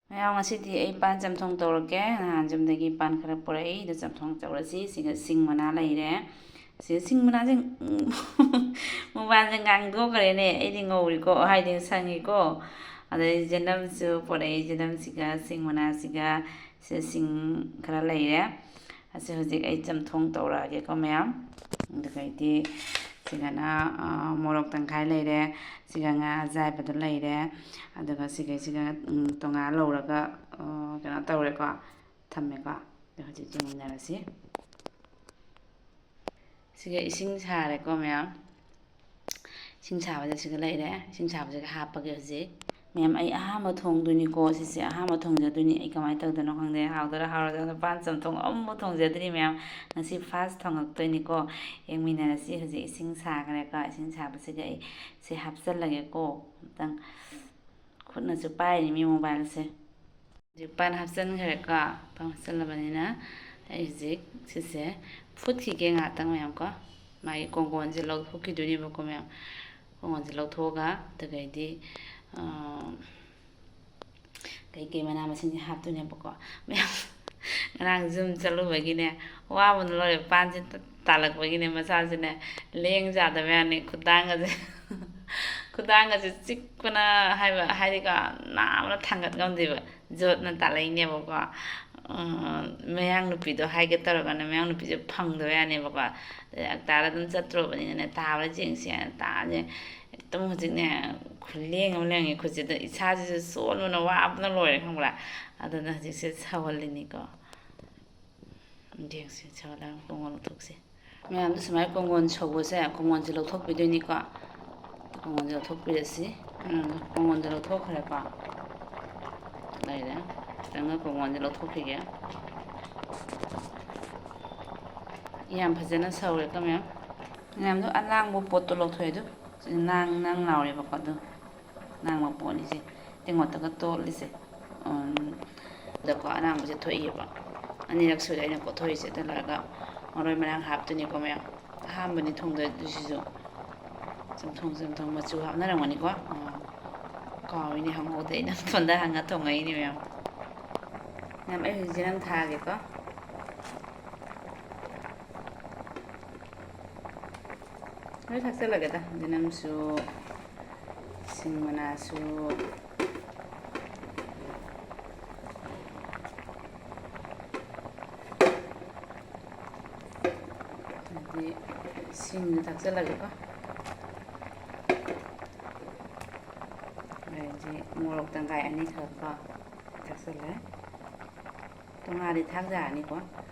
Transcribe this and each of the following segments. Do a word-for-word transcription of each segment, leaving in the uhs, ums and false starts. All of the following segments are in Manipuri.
ꯃꯌꯥꯝ, ꯉꯁꯤꯗꯤ ꯑꯩ ꯄꯥꯟ ꯆꯝꯊꯣꯡ ꯇꯧꯔꯛꯀꯦ꯫ ꯅꯍꯥꯟ ꯌꯨꯝꯗꯒꯤ ꯄꯥꯟ ꯈꯔ ꯄꯨꯔꯛꯏ, ꯑꯗꯨ ꯆꯝꯊꯣꯡ ꯇꯧꯔꯁꯤ꯫ ꯁꯤꯒ ꯁꯤꯡ ꯃꯅꯥ ꯂꯩꯔꯦ꯫ ꯁꯤꯗ ꯁꯤꯡ ꯃꯅꯥꯁꯦ, ꯃꯨꯕꯥꯁꯦ ꯉꯥꯡꯗꯣꯛꯈ꯭ꯔꯦꯅꯦ꯫ ꯑꯩꯗꯤ ꯉꯧꯔꯤꯀꯣ, ꯍꯥꯏꯗꯤ ꯁꯪꯉꯤꯀꯣ꯫ ꯑꯗꯩ ꯖꯦꯅꯝꯁꯨ ꯄꯨꯔꯛꯏ꯫ ꯖꯦꯅꯝꯁꯤꯒ ꯁꯤꯡ ꯃꯅꯥꯁꯤꯒ ꯁꯤꯗ ꯁꯤꯡ ꯈꯔ ꯂꯩꯔꯦ꯫ ꯑꯁꯤ ꯍꯧꯖꯤꯛ ꯑꯩ ꯆꯝꯊꯣꯡ ꯇꯧꯔꯛꯑꯒꯦꯀꯣ, ꯃꯌꯥꯝ꯫ ꯑꯗꯨꯒꯩꯗꯤ ꯁꯤꯒꯅ, ꯑ, ꯃꯣꯔꯣꯛ ꯇꯪꯈꯥꯏ ꯂꯩꯔꯦ꯫ ꯁꯤꯒ ꯉꯥ ꯑꯖꯥꯏꯕꯗꯣ ꯂꯩꯔꯦ꯫ ꯑꯗꯨꯒ ꯁꯤꯈꯩꯁꯤꯒ, ꯎꯝ, ꯇꯣꯉꯥꯟ ꯂꯧꯔꯒ, ꯑ, ꯀꯩꯅꯣ ꯇꯧꯔꯦꯀꯣ, ꯊꯝꯃꯦꯀꯣ꯫ ꯑꯗꯣ ꯍꯧꯖꯤꯛ ꯌꯦꯡꯃꯤꯟꯅꯔꯁꯤ꯫ ꯁꯤꯒ ꯏꯁꯤꯡ ꯁꯥꯔꯦꯀꯣ, ꯃꯌꯥꯝ꯫ ꯏꯁꯤꯡ ꯁꯥꯕꯁꯦ ꯁꯤꯒ ꯂꯩꯔꯦ꯫ ꯏꯁꯤꯡ ꯁꯥꯕꯁꯤꯒ ꯍꯥꯞꯄꯒꯦ ꯍꯧꯖꯤꯛ꯫ ꯃꯌꯥꯝ, ꯑꯩ ꯑꯍꯥꯟꯕ ꯊꯣꯡꯗꯣꯏꯅꯤꯀꯣ ꯁꯤꯁꯦ꯫ ꯑꯍꯥꯟꯕ ꯊꯣꯡꯖꯗꯣꯏꯅꯤ꯫ ꯑꯩ ꯀꯃꯥꯏꯅ ꯇꯧꯗꯣꯏꯅꯣ ꯈꯪꯗꯦ꯫ ꯍꯥꯎꯗꯣꯏꯔꯥ ꯍꯥꯎꯔꯣꯏꯗ꯭ꯔꯥ ꯈꯪꯗꯦ꯫ ꯄꯥꯟ ꯆꯝꯊꯣꯡ ꯑꯃꯐꯥꯎ ꯊꯣꯡꯖꯗ꯭ꯔꯤ, ꯃꯌꯥꯝ꯫ ꯉꯁꯤ ꯐꯥꯔꯁ ꯊꯣꯡꯉꯛꯇꯣꯏꯅꯤꯀꯣ꯫ ꯌꯦꯡꯃꯤꯟꯅꯔꯁꯤ꯫ ꯍꯧꯖꯤꯛ ꯏꯁꯤꯡ ꯁꯥꯈ꯭ꯔꯦꯀꯣ꯫ ꯏꯁꯤꯡ ꯁꯥꯕꯁꯤꯗ ꯑꯩ ꯁꯤ ꯍꯥꯞꯆꯜꯂꯒꯦꯀꯣ꯫ ꯑꯝꯇꯪ ꯈꯨꯠꯅꯁꯨ ꯄꯥꯏꯔꯤꯃꯤ ꯃꯣꯕꯥꯏꯜꯁꯦ꯫ ꯍꯧꯖꯤꯛ ꯄꯥꯟ ꯍꯥꯞꯆꯤꯟꯈ꯭ꯔꯦꯀꯣ꯫ ꯄꯥꯟ ꯍꯥꯞꯆꯤꯜꯂꯕꯅꯤꯅ ꯑꯩ ꯍꯧꯖꯤꯛ ꯁꯤꯁꯦ ꯐꯨꯠꯈꯤꯒꯦ ꯉꯥꯏꯍꯥꯛꯇꯪ, ꯃꯌꯥꯝ ꯀꯣ꯫ ꯃꯥꯒꯤ ꯀꯣꯡꯒꯣꯟꯁꯦ ꯂꯧꯊꯣꯛꯈꯤꯗꯣꯏꯅꯦꯕꯀꯣ, ꯃꯌꯥꯝ꯫ ꯀꯣꯡꯒꯣꯟꯁꯦ ꯂꯧꯊꯣꯛꯑꯒ ꯑꯗꯨꯒꯩꯗꯤ, ꯑꯥ, ꯀꯩꯀꯩ ꯃꯅꯥ ꯃꯁꯤꯡꯁꯦ ꯍꯥꯞꯇꯣꯏꯅꯦꯕꯀꯣ, ꯃꯌꯥꯝ꯫ ꯉꯔꯥꯡ ꯖꯤꯝ ꯆꯠꯂꯨꯕꯒꯤꯅꯦ, ꯋꯥꯕꯅ ꯂꯣꯏꯔꯦ꯫ ꯄꯥꯟꯁꯦ ꯇꯥꯜꯂꯛꯄꯒꯤꯅꯦ, ꯃꯁꯥꯁꯤꯅꯦ ꯂꯦꯡ ꯌꯥꯗꯕ ꯌꯥꯅꯤ꯫ ꯈꯨꯗꯥꯡꯒꯁꯦ, ꯈꯨꯗꯥꯡꯒꯁꯦ ꯆꯤꯛꯄꯅ ꯍꯥꯏꯕ, ꯍꯥꯏꯗꯤꯀꯣ, ꯅꯥꯕꯅ ꯊꯥꯡꯒꯠ ꯉꯝꯗꯦꯕ꯫ ꯖꯣꯠꯅ ꯇꯥꯜꯂꯛꯏꯅꯦꯕꯀꯣ꯫ ꯎꯝ, ꯃꯌꯥꯡ ꯅꯨꯄꯤꯗꯣ ꯍꯥꯏꯒꯦ ꯇꯧꯔꯒꯅ ꯃꯌꯥꯡ ꯅꯨꯄꯤꯁꯦ ꯐꯪꯗꯕ ꯌꯥꯅꯦꯕꯀꯣ꯫ ꯑꯗꯩ ꯑꯛꯇꯥꯗ ꯑꯗꯨꯝ ꯆꯠꯇ꯭ꯔꯨꯕꯅꯤꯅꯅꯦ, ꯇꯥꯕ꯭ꯔꯥ ꯌꯦꯡꯁꯦꯅ ꯇꯥꯁꯦ꯫ ꯑꯗꯨꯝ ꯍꯧꯖꯤꯛꯅꯦ, ꯈꯨꯂꯦꯡ ꯑꯃ ꯂꯦꯡꯉꯦ ꯈꯨꯠꯁꯤꯗ꯫ ꯏꯁꯥꯁꯤꯁꯨ ꯁꯣꯟꯕꯅ ꯋꯥꯕꯅ ꯂꯣꯏꯔꯦ, ꯈꯪꯕ꯭ꯔꯥ? ꯑꯗꯨꯅ ꯍꯧꯖꯤꯛꯁꯦ ꯁꯧꯍꯜꯂꯤꯅꯤꯀꯣ꯫ ꯌꯦꯡꯁꯤ, ꯁꯧꯍꯜꯂꯒ ꯀꯣꯡꯒꯣꯟ ꯂꯧꯊꯣꯛꯁꯤ꯫ ꯃꯌꯥꯝꯗꯣ ꯁꯨꯃꯥꯏꯅ ꯀꯣꯡꯒꯣꯟ ꯁꯧꯕꯁꯦ, ꯀꯣꯡꯒꯣꯟꯁꯦ ꯂꯧꯊꯣꯛꯄꯤꯗꯣꯏꯅꯤꯀꯣ꯫ ꯀꯣꯡꯒꯣꯟꯁꯦ ꯂꯧꯊꯣꯛꯄꯤꯔꯁꯤ꯫ ꯎꯝ, ꯀꯣꯡꯒꯣꯟꯁꯦ ꯂꯧꯊꯣꯛꯈ꯭ꯔꯦꯀꯣ꯫ ꯂꯩꯔꯦ꯫ ꯈꯤꯇꯪꯒ ꯀꯣꯡꯒꯣꯟꯁꯦ ꯂꯧꯊꯣꯛꯈꯤꯒꯦ꯫ ꯌꯥꯝ ꯐꯖꯅ ꯁꯧꯔꯦꯀꯣ, ꯃꯌꯥꯝ꯫ ꯃꯌꯥꯝꯗꯣ ꯑꯅꯥꯡꯕ ꯄꯣꯠꯇꯣ ꯂꯧꯊꯣꯛꯑꯦ ꯑꯗꯨ꯫ ꯁꯤ ꯅꯥꯡ ꯅꯥꯡ ꯂꯥꯎꯔꯦꯕꯀꯣ ꯑꯗꯨ꯫ ꯑꯅꯥꯡꯕ ꯄꯣꯠꯅꯤꯁꯦ꯫ ꯇꯦꯡꯀꯣꯠꯇꯒ ꯇꯣꯠꯂꯤꯁꯦ꯫ ꯎꯝ, ꯑꯗꯀꯣ ꯑꯅꯥꯡꯕꯁꯦ ꯊꯣꯛꯏꯕ꯫ ꯑꯅꯤꯔꯛ ꯁꯨꯔꯦ ꯑꯩꯅ ꯀꯣꯠꯊꯣꯛꯏꯁꯦ꯫ ꯑꯗꯨ ꯂꯣꯏꯔꯒ ꯃꯔꯣꯏ ꯃꯔꯥꯡ ꯍꯥꯞꯇꯣꯏꯅꯤꯀꯣ, ꯃꯌꯥꯝ꯫ ꯑꯍꯥꯟꯕꯅꯤ ꯊꯣꯡꯗꯣꯏꯁꯤꯁꯨ꯫ ꯆꯝꯊꯣꯡ, ꯆꯝꯊꯣꯡ ꯃꯆꯨ ꯍꯥꯞꯅꯔꯝꯒꯅꯤꯀꯣ꯫ ꯑꯥ꯫ ꯀꯥꯎꯏꯅꯦ, ꯍꯪꯍꯧꯗꯦ꯫ ꯑꯩꯅ ꯐꯣꯟꯗ ꯍꯪꯉ ꯊꯣꯡꯉꯛꯏꯅꯦ ꯃꯌꯥꯝ꯫ ꯃꯌꯥꯝ, ꯑꯩ ꯍꯧꯖꯤꯛ ꯆꯅꯝ ꯊꯥꯒꯦꯀꯣ꯫ ꯂꯣꯏ ꯊꯥꯛꯆꯜꯂꯒꯦꯗ, ꯆꯅꯝꯁꯨ, ꯁꯤꯡ ꯃꯅꯥꯁꯨ꯫ ꯑꯗꯩꯗꯤ ꯁꯤꯡꯁꯨ ꯊꯥꯛꯆꯜꯂꯒꯦꯀꯣ꯫ ꯑꯗꯩꯗꯤ ꯃꯣꯔꯣꯛ ꯇꯪꯈꯥꯏ ꯑꯅꯤꯈꯛꯀꯣ ꯊꯥꯛꯆꯜꯂꯦ꯫ ꯇꯣꯉꯥꯟꯗꯤ ꯊꯥꯛ ꯌꯥꯔꯅꯤꯀꯣ꯫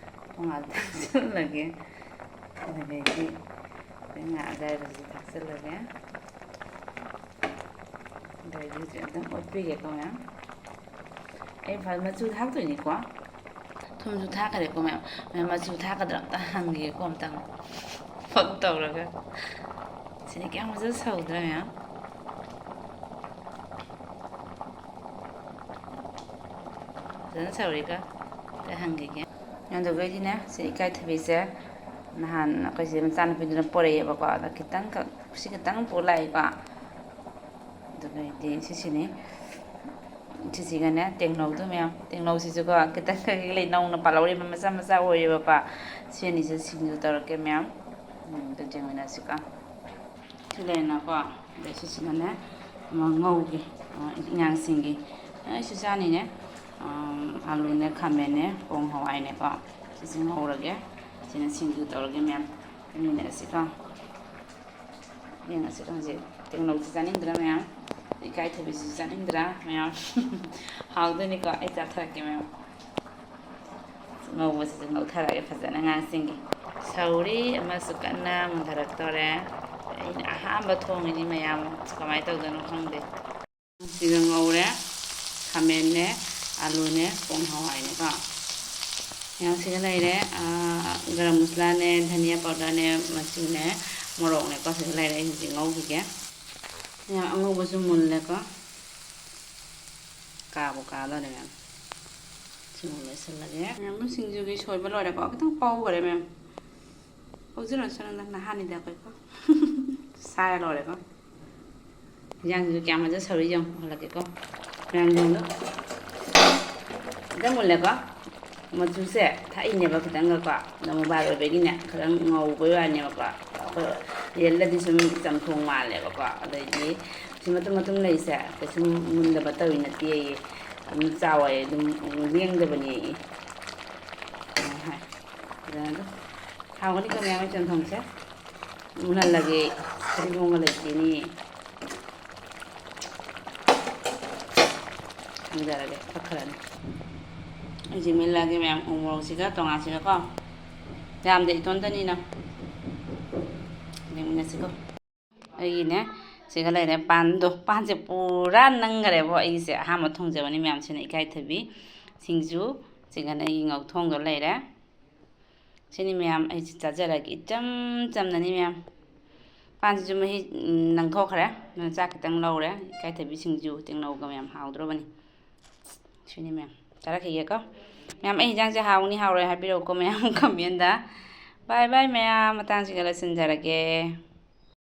ꯇꯣꯉꯥꯟ ꯊꯥꯛꯆꯜꯂꯒꯦ꯫ ꯑꯗꯨꯗꯒꯤ ꯉꯥ ꯑꯌꯥꯏꯕꯁꯤ ꯊꯥꯛꯆꯜꯂꯒꯦ꯫ ꯑꯗꯩꯗꯤ ꯍꯧꯖꯤꯛ ꯑꯝꯇꯪ ꯑꯣꯠꯄꯤꯒꯦꯀꯣ ꯃꯌꯥꯝ꯫ ꯑꯩ ꯐ-, ꯃꯆꯨ ꯊꯥꯛꯇꯣꯏꯅꯤꯀꯣ꯫ ꯊꯨꯝꯁꯨ ꯊꯥꯛꯈ꯭ꯔꯦꯀꯣ ꯃꯌꯥꯝ꯫ ꯃꯌꯥꯝ, ꯃꯆꯨ ꯊꯥꯛꯀꯗ꯭ꯔꯥ ꯑꯝꯇ ꯍꯪꯒꯦꯀꯣ ꯑꯝꯇꯪ꯫ ꯐꯣꯟ ꯇꯧꯔꯒ꯫ ꯁꯤꯗꯤ ꯀꯌꯥꯝ ꯐꯖꯅ ꯁꯧꯗ꯭ꯔꯥ ꯃꯌꯥꯝ? ꯐꯖꯅ ꯁꯧꯔꯤꯀꯣ꯫ ꯑꯝꯇ ꯍꯪꯈꯤꯒꯦ꯫ ꯑꯗꯨꯒ ꯑꯩꯗꯤꯅꯦ, ꯁꯤ ꯏꯀꯥꯏꯊꯕꯤꯁꯦ ꯅꯍꯥꯟ ꯑꯩꯈꯣꯏ ꯆꯦ ꯃꯆꯥꯅꯨꯄꯤꯗꯨꯅ ꯄꯣꯔꯛꯑꯦꯕꯀꯣ꯫ ꯑꯗ ꯈꯤꯇꯪꯈꯛ, ꯁꯤ ꯈꯤꯇꯪ ꯄꯨ ꯂꯥꯛꯏꯀꯣ꯫ ꯑꯗꯨꯒ ꯑꯩꯗꯤ ꯁꯤꯁꯤꯅꯤ꯫ ꯁꯤꯁꯤꯒꯅꯦ, ꯇꯦꯡꯅꯧꯗꯣ ꯃꯌꯥꯝ, ꯇꯦꯡꯅꯧꯁꯤꯁꯨꯀꯣ, ꯈꯤꯇꯪ ꯂꯩ ꯅꯧꯅ ꯄꯥꯜꯍꯧꯔꯤꯕ ꯃꯆꯥ ꯃꯆꯥ ꯑꯣꯏꯔꯤꯕꯀꯣ꯫ ꯁꯤ ꯑꯅꯤꯁꯦ ꯁꯤꯡꯖꯨ ꯇꯧꯔꯛꯀꯦ ꯃꯌꯥꯝ꯫ ꯎꯝ, ꯑꯗꯨ ꯌꯦꯡꯃꯤꯟꯅꯁꯤꯀꯣ꯫ ꯁꯤ ꯂꯩꯔꯦꯅꯀꯣ꯫ ꯑꯗꯩ ꯁꯤꯁꯤꯅꯅꯦ, ꯑꯃ ꯉꯧꯒꯦ, ꯑ, ꯑꯉꯥꯡꯁꯤꯡꯒꯤ꯫ ꯑꯩꯁꯨ ꯆꯥꯅꯤꯅꯦ꯫ ꯑꯝ, ꯑꯂꯨꯅꯦ, ꯈꯥꯃꯦꯟꯅꯦ, ꯄꯣꯡ ꯍꯋꯥꯏꯅꯦꯀꯣ꯫ ꯁꯤꯁꯦ ꯉꯧꯔꯒꯦ꯫ ꯁꯤꯅ ꯁꯤꯡꯖꯨ ꯇꯧꯔꯒꯦ ꯃꯌꯥꯝ꯫ ꯌꯦꯡꯃꯤꯟꯅꯁꯤꯀꯣ꯫ ꯌꯦꯡꯉꯁꯤ ꯍꯧꯖꯤꯛ꯫ ꯇꯦꯡꯅꯧꯁꯤ ꯆꯥꯅꯤꯡꯗ꯭ꯔꯥ ꯃꯌꯥꯝ? ꯏꯀꯥꯏꯊꯕꯤꯁꯤꯁꯨ ꯆꯥꯅꯤꯡꯗ꯭ꯔꯥ ꯃꯌꯥꯝ? ꯍꯥꯎꯗꯣꯏꯅꯤꯀꯣ, ꯑꯩ ꯆꯥꯊꯔꯛꯀꯦ ꯃꯌꯥꯝ꯫ ꯉꯧꯕꯁꯤꯁꯨ ꯉꯧꯊꯔꯛꯑꯒꯦ ꯐꯖꯅ ꯑꯉꯥꯡꯁꯤꯡꯒꯤ꯫ ꯁꯧꯔꯤ ꯑꯃꯁꯨ ꯀꯟꯅ ꯃꯨꯟꯊꯔꯛꯇꯣꯔꯦ꯫ ꯑꯩꯅ ꯑꯍꯥꯟꯕ ꯊꯣꯡꯉꯤꯅꯤ ꯃꯌꯥꯝ, ꯀꯃꯥꯏꯅ ꯇꯧꯗꯣꯏꯅꯣ ꯈꯪꯗꯦ꯫ ꯁꯤꯒ ꯉꯧꯔꯦ꯫ ꯈꯥꯃꯦꯟꯅꯦ, ꯑꯂꯨꯅꯦ, ꯄꯣꯡ ꯍꯋꯥꯏꯅꯦꯀꯣ꯫ ꯃꯌꯥꯝ ꯁꯤꯒ ꯂꯩꯔꯦ꯫ ꯑꯥ, ꯒꯔꯝ ꯃꯁꯂꯥꯅꯦ, ꯙꯅꯤꯌꯥ ꯄꯥꯎꯗꯔꯅꯦ, ꯃꯆꯨꯅꯦ, ꯃꯣꯔꯣꯛꯅꯦꯀꯣ꯫ ꯁꯤꯒ ꯂꯩꯔꯦ꯫ ꯑꯩ ꯍꯧꯖꯤꯛ ꯉꯧꯈꯤꯒꯦ꯫ ꯃꯌꯥꯝ, ꯑꯉꯧꯕꯁꯨ ꯃꯨꯜꯂꯦꯀꯣ꯫ ꯀꯥꯕꯨ ꯀꯥꯗꯧꯔꯦ ꯃꯌꯥꯝ꯫ ꯁꯤꯃꯨꯛ ꯂꯣꯏꯁꯤꯜꯂꯒꯦ꯫ ꯃꯌꯥꯝ, ꯁꯤꯡꯖꯨꯒꯤ ꯁꯣꯏꯕ ꯂꯣꯏꯔꯦꯀꯣ꯫ ꯈꯤꯇꯪ ꯄꯧꯈꯔꯦ ꯃꯌꯥꯝ꯫ ꯄꯧꯖꯔꯁꯅꯨ, ꯅꯪ ꯅꯍꯥꯟꯅꯤꯗ ꯑꯩꯈꯣꯏꯀꯣ꯫ ꯁꯥꯏꯔ ꯂꯣꯏꯔꯦꯀꯣ꯫ ꯏꯟꯖꯥꯡꯁꯤꯁꯨ ꯀꯌꯥꯝ ꯐꯖꯅ ꯁꯧꯔꯤ ꯌꯦꯡꯉꯨ꯫ ꯍꯜꯂꯛꯀꯦꯀꯣ꯫ ꯃꯌꯥꯝ ꯌꯦꯡꯉꯨ꯫ ꯈꯤꯇꯪ ꯃꯨꯜꯂꯦꯀꯣ꯫ ꯃꯆꯨꯁꯦ ꯊꯥꯛꯏꯅꯦꯕ ꯈꯤꯇꯪꯒꯀꯣ꯫ ꯑꯗꯣ ꯃꯣꯕꯥꯏꯜ ꯑꯣꯏꯕꯒꯤꯅꯦ ꯈꯤꯇꯪ ꯉꯧꯕꯩ ꯋꯥꯅꯦꯕꯀꯣ꯫ ꯑꯩꯈꯣꯏ ꯔꯤꯌꯦꯜꯗꯗꯤ ꯁꯨꯝ ꯆꯝꯊꯣꯡ ꯃꯥꯜꯂꯦꯕꯀꯣ꯫ ꯑꯗꯩꯗꯤ ꯁꯤ ꯃꯇꯨꯝ ꯃꯇꯨꯝ ꯂꯩꯁꯦ ꯀꯩꯁꯨꯝ ꯃꯨꯟꯗꯕ ꯇꯧꯔꯤ ꯅꯠꯇꯦ ꯑꯩ꯫ ꯑꯗꯨꯝ ꯆꯥꯎꯋꯦ, ꯑꯗꯨꯝ ꯂꯦꯡꯗꯕꯅꯦ ꯑꯩ꯫ ꯍꯣꯏ꯫ ꯐꯖꯅ ꯑꯗꯨꯝ ꯍꯥꯎꯒꯅꯤꯀꯣ ꯃꯌꯥꯝ ꯆꯝꯊꯣꯡꯁꯦ꯫ ꯃꯨꯟꯍꯜꯂꯒꯦ꯫ ꯐꯗꯤꯒꯣꯝꯒ ꯂꯩꯇꯦꯅꯦ꯫ ꯊꯥꯡꯖꯔꯒꯦ, ꯐꯛꯈ꯭ꯔꯅꯤ꯫ ꯑꯩꯁꯦ ꯃꯦꯠꯂꯛꯑꯒꯦ ꯃꯌꯥꯝ, ꯎ ꯃꯣꯔꯣꯛꯁꯤꯒ ꯇꯣꯉꯥꯟꯁꯤꯒꯀꯣ꯫ ꯌꯥꯝꯗꯦ, ꯏꯇꯣꯟꯇꯅꯤꯅ꯫ ꯌꯦꯡꯃꯤꯟꯅꯁꯤꯀꯣ꯫ ꯑꯩꯒꯤꯅꯦ, ꯁꯤꯒ ꯂꯩꯔꯦ ꯄꯥꯟꯗꯣ꯫ ꯄꯥꯟꯁꯦ ꯄꯨꯔꯥ ꯅꯪꯈꯔꯦꯕꯣ꯫ ꯑꯩꯒꯤꯁꯦ ꯑꯍꯥꯟꯕ ꯊꯣꯡꯖꯕꯅꯤ ꯃꯌꯥꯝꯁꯤꯅ꯫ ꯏꯀꯥꯏꯊꯕꯤ ꯁꯤꯡꯖꯨ, ꯁꯤꯒꯅ ꯑꯩꯒꯤ ꯉꯧꯊꯣꯡꯗꯣ ꯂꯩꯔꯦ꯫ ꯁꯤꯅꯤ ꯃꯌꯥꯝ, ꯑꯩꯁꯦ ꯆꯥꯖꯔꯒꯦ ꯏꯆꯝ ꯆꯝꯅꯅꯤ ꯃꯌꯥꯝ꯫ ꯄꯥꯟꯁꯤꯁꯨ ꯃꯍꯤ, ꯎꯝ, ꯅꯪꯊꯣꯛꯈ꯭ꯔꯦ, ꯑꯗꯨꯅ ꯆꯥꯛ ꯈꯤꯇꯪ ꯂꯧꯔꯦ꯫ ꯏꯀꯥꯏꯊꯕꯤ ꯁꯤꯡꯖꯨ ꯇꯦꯡꯅꯧꯒ ꯃꯌꯥꯝ ꯍꯥꯎꯗ꯭ꯔꯣꯕꯅꯤ꯫ ꯁꯤꯅꯤ ꯃꯌꯥꯝ, ꯆꯥꯔꯛꯈꯤꯒꯦꯀꯣ꯫ ꯃꯌꯥꯝ, ꯑꯩ ꯍꯤꯟꯖꯥꯡꯁꯦ ꯍꯥꯎꯅꯤ ꯍꯥꯎꯔꯣꯏ ꯍꯥꯏꯕꯤꯔꯛꯎꯀꯣ ꯃꯌꯥꯝ comment꯫ Bye bye ꯃꯌꯥꯝ, ꯃꯇꯥꯡꯁꯤꯒ ꯂꯣꯏꯁꯤꯟꯖꯔꯒꯦ꯫